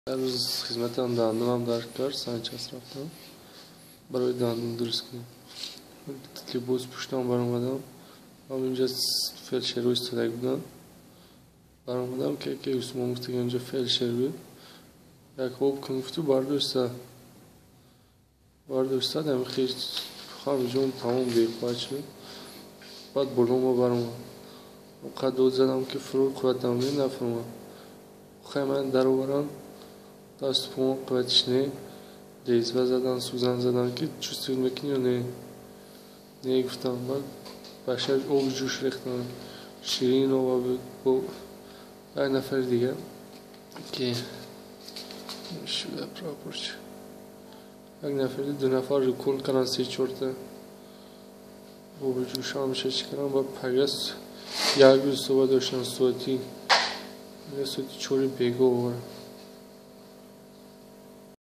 Як рӯз хизматам дандонам дард кард, санчас рафтам барои дандон дуруст кунем. Либос пӯштам, баромадам, ҳаминҷа фелдшерҳо истода буданд. Баромадам, ки яке Усмон гуфта, ки инҷа фелдшер буд. Як об кун гуфту бардошта. Бардошта, ҳамин ҳамҷон тамом беқувват шуд. Баъд болома баромад. Қад дод задам, ки фурӯ қувватам не, нафурӯмад. Хай, ман дароварам, дасту поам қувватиш не, лезва задан, сӯзан задан, ки чувствовать мекунӣ ё не? Не, гуфтам. Баъд баша оби ҷӯш рехтам. Ширин ова буд. Бо як нафари дига, ки шуда прапорчик. Як нафари, ду нафар укол карданд, се чорта. Оби ҷӯш ҳамеша чӣ кардам, баъд пагас як рӯз суҳбат доштам, соати 4-и бегоҳ оварам.